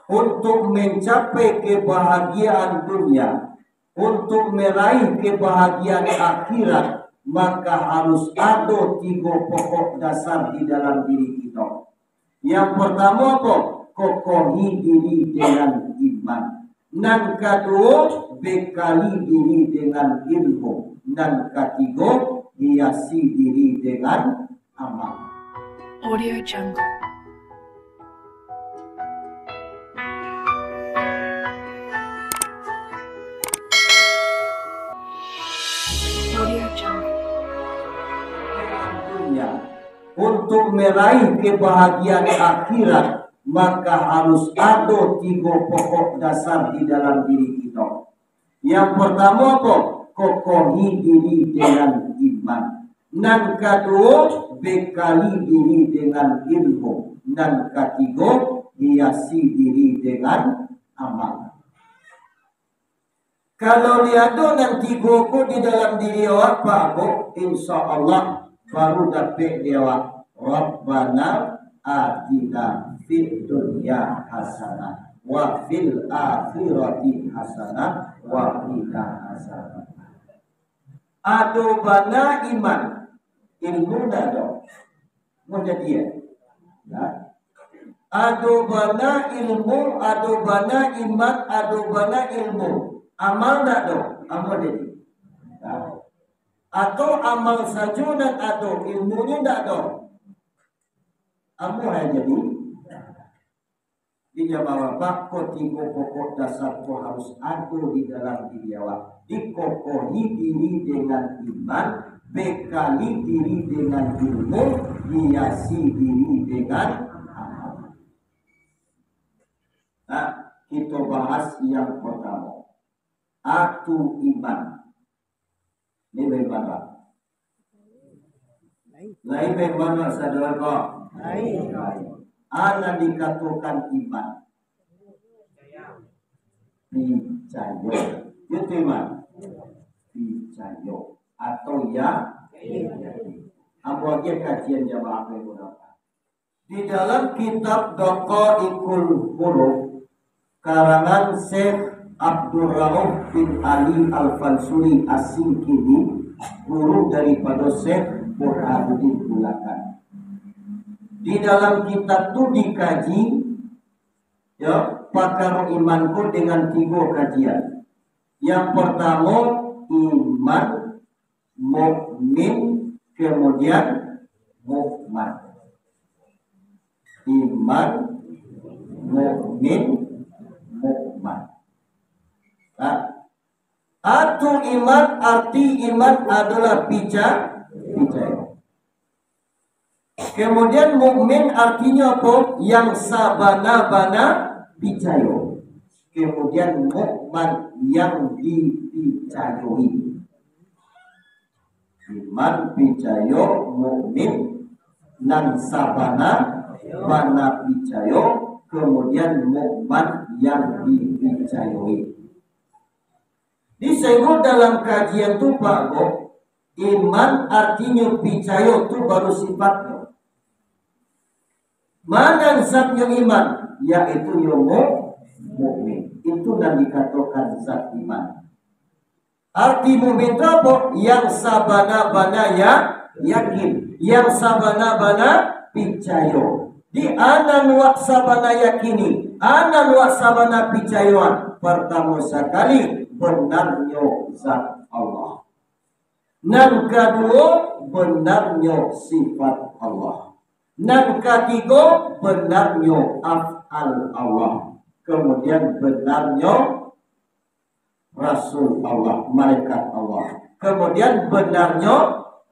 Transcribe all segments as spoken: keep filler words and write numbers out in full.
Untuk mencapai kebahagiaan dunia, untuk meraih kebahagiaan akhirat, maka harus ado tigo pokok dasar di dalam diri kito. Yang pertamo apo? Kokohi diri dengan iman. Nan kaduo, bekali diri dengan ilmu. Nan katigo, hiasi diri dengan amal. Audio Jungle. Audio Jungle. Untuk meraih kebahagiaan akhirat, maka harus ado tigo pokok dasar di dalam diri kito. Yang pertamo apo? Kokohi diri dengan iman. Nan kaduo, bekali diri dengan ilmu. Nan katigo, hiasi diri dengan amal. Kalau lah ado nan tigo ko di dalam diri awak, Pak Abu, insya Allah baru dapek di awak, "Rabbana atina fid dunya hasanah, wa fil akhirati hasanah, wa qina azabannar." Ado bana iman, ilmu ndak ado. Mau jadi, ya? Ya. Ado bana ilmu, ado bana iman, ado bana ilmu. Amal ndak ado, amal jadi. Ya. Atau amal sajo nan ado, ilmunyo ndak ado. Amal nan jadi. Di jamaah Bapak, ko tigo pokok dasar ko harus ado di dalam diri awak. Dikokohi diri dengan iman, bekali diri dengan ilmu, hiasi diri dengan amal. Nah, kito bahas yang pertamo. Atu iman. Ini bagaimana? Lain bagaimana, saudara? Lain. A nan dikatokan iman. Picayo. Itu iman. Picayo. Atau ya, yakin. Ambo agiah kajian jamaah yang mengapa. Di dalam kitab Daqaiqul Huruf, karangan Syekh Abdul Rauf bin Ali Al-Fansuri As-Singkili, guru daripado Syekh Burhanuddin Bulakan. Di dalam kitab tu dikaji, ya, pakaro iman ko dengan tigo kajian. Yang pertamo, iman, mukmin, kemudian mukman. Iman, mukmin, mukman. Nah, atu iman, arti iman adalah pica-, picayo. Kemudian mukmin artinyo apo? Yang sabana-bana picayo. Kemudian mukman, yang dipicayoi. Iman, picayo, mukmin, nan sabana-bana picayo, kemudian mukman, yang dipicayoi. Disebut dalam kajian tu, Pak Bob, iman artinyo picayo tu baru sifatnyo. Ma nan zatnyo iman? Yaitu nyo mu-, mukmin. Itu nan dikatokan zat iman. Arti mukmin tu apo? Yang sabana-bana ya-, yakin. Yang sabana-bana picayo. Di a nan wak sabana yakini, a nan wak sabana picayoan. Partamo sakali, benarnyo zat Allah. Nan kaduo, benarnyo sifat Allah. Nan katigo, benarnyo af'al Allah. Kemudian benarnyo Rasul Allah, malaikat Allah. Kemudian benarnyo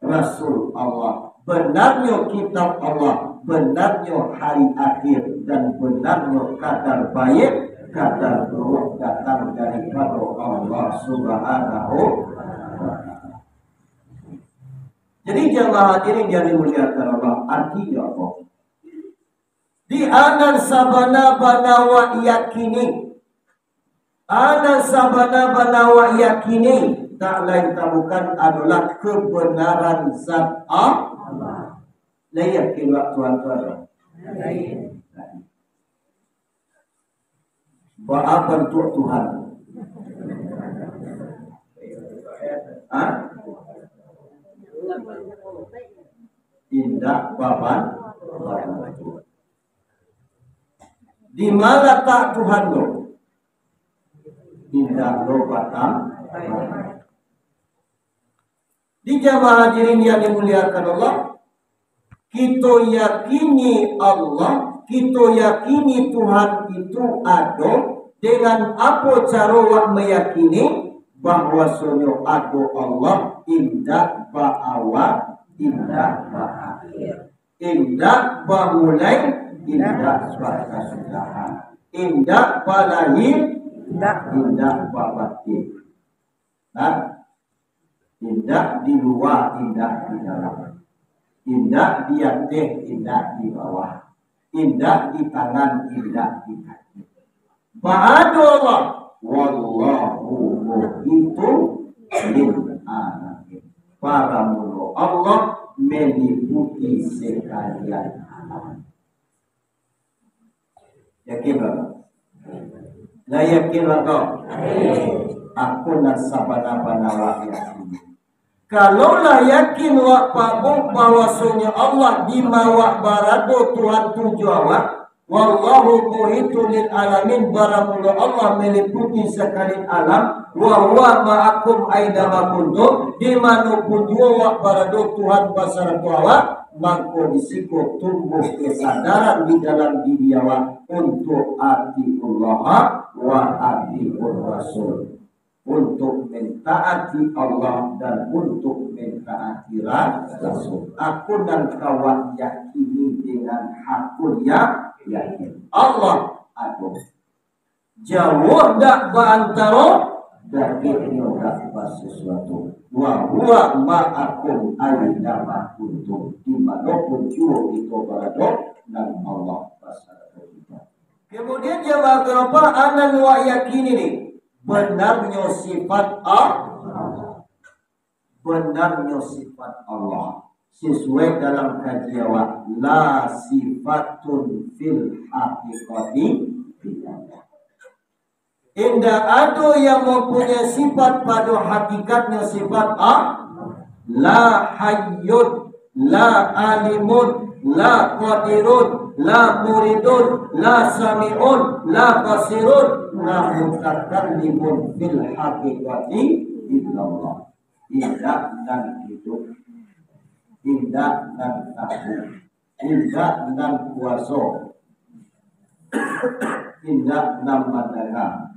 Rasul Allah, benarnyo kitab Allah, benarnyo hari akhir, dan benarnyo kadar baik, kadar buruk datang daripado Allah Subhanahu wa Ta'ala. Jadi, jamaah hadirin yang dimuliakan Allah, artinyo apo? Di a nan sabana-bana wak yakini. A nan sabana-bana wak yakini, tak lain tak bukan adolah kebenaran zat Allah. Lah yakin wak Tuhan tu ado? Lain. Baa bantuak Tuhan? Ha? Indak baban-, babantuak. Di ma latak Tuhan tu? Indak lo batang. Di jamaah hadirin yang dimuliakan Allah, kito yakini Allah, kito yakini Tuhan itu ado. Dengan apo caro wak meyakini bahwasonyo ado Allah? Indak baawal, indak baakhir, indak bamulai, indak bakasudahan, indak balahir, indak babatin. Nah, indak di lua, indak di dalam, indak di ateh, indak di bawah, indak di tangan, indak di kaki. Baa ado Allah? Wallahu muhitun lil alamin. Paramulo Allah meliputi sekalian alam. Yakin, Bapak? Lah yakin, Bapak? Aku nan sabana-bana wak yakin. Kalau lah yakin wak Pak Bung bahwasonyo Allah di ma wak barado, Tuhan tu jo awak, wallahu muhitun lil alamin, baramulo Allah meliputi sakalian alam, wa huwa ma'akum aina ma kuntum, di mano pun juo wak barado, Tuhan basarato awak, mangko di siko tumbuah kesadaran di dalam diri awak untuk atiullaha wa atiur rasul, untuk mentaati Allah dan untuk mentaati ra-, Rasul. Aku nan ka wak yakini dengan hakun ya-, yakin. Allah ado. Jauah dak baantaro, dakeknyo dak basasuatu. Wa huwa ma'akum aina ma kuntum. Di mano pun juo kito barado, nan Allah basarato kito. Kemudian jamaah kenapa anan wak yakini ni? Benarnyo sifat Allah. Benarnyo sifat Allah. Sesuai dalam kaji awak, la sifatun fil haqiqati illallah. Indak ado yang mempunyai sifat pado hakikatnyo sifat Allah. La hayyun, la alimun, la qadirun, la muridun, la sami'un, la basirun, la mutakallimun fil haqiqati illallah. Indak nan iduik, indak nan tahu, indak nan kuaso, indak nan mandanga,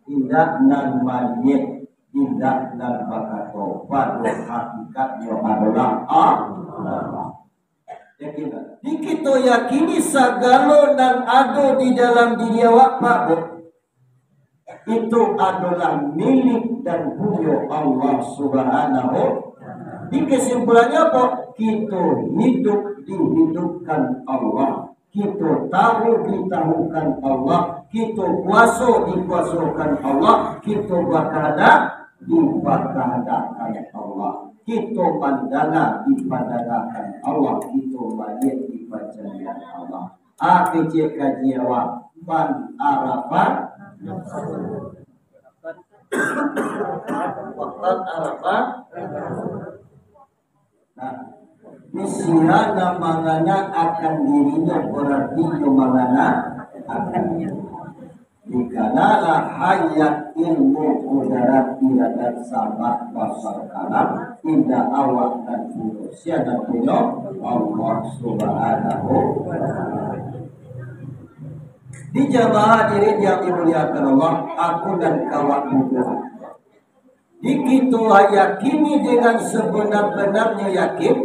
indak nan maliek, indak nan bakato, pado hakikatnyo adolah Allah. Yakinlah. Di kito yakini sagalo nan ado di dalam diri awak, Pak, itu adolah milik dan punyo Allah Subhanahu. Di kesimpulannyo apo? Kito hidup dihidupkan Allah, kito tahu ditahukan Allah, kito kuaso dikuasokan Allah, kito bakahandak dibakahandakkan Allah, kito mandanga dipandangakan Allah, kito maliek dipacaliakan Allah. A kecek kaji awak, man arafa, man arafa. Nah, di sinan nan mangana akan dirinyo, berarti nyo mangana akan. Dikanalah hayat, ilmu, kudarat, iradat, sama, basar, kalam, indak awak nan punyo, sia nan punyo? Allah Subhanahu wa Ta'ala. Di jamaah hadirin yang dimuliakan Allah, aku nan ka wak bubuhan. Di kito yakini dengan sabanar-banarnyo yakin,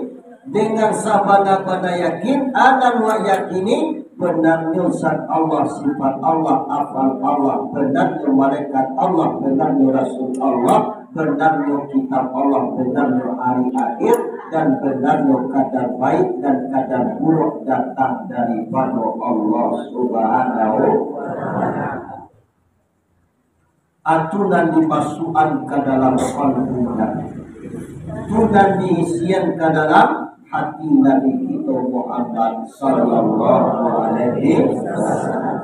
dengan sabana-bana yakin, anan wak yakini, benarnyo zat Allah, sifat Allah, afal Allah, benarnyo malaikat Allah, benarnyo rasul Allah, benarnyo kitab Allah, benarnyo hari akhir, dan benarnyo kadar baik dan kadar buruk datang daripado Allah Subhanahu wa Ta'ala. Atu nan dimasuakan ka dalam kalbu Nabi, tu nan diisian ka dalam hati Nabi kito Muhammad sallallahu alaihi wasallam.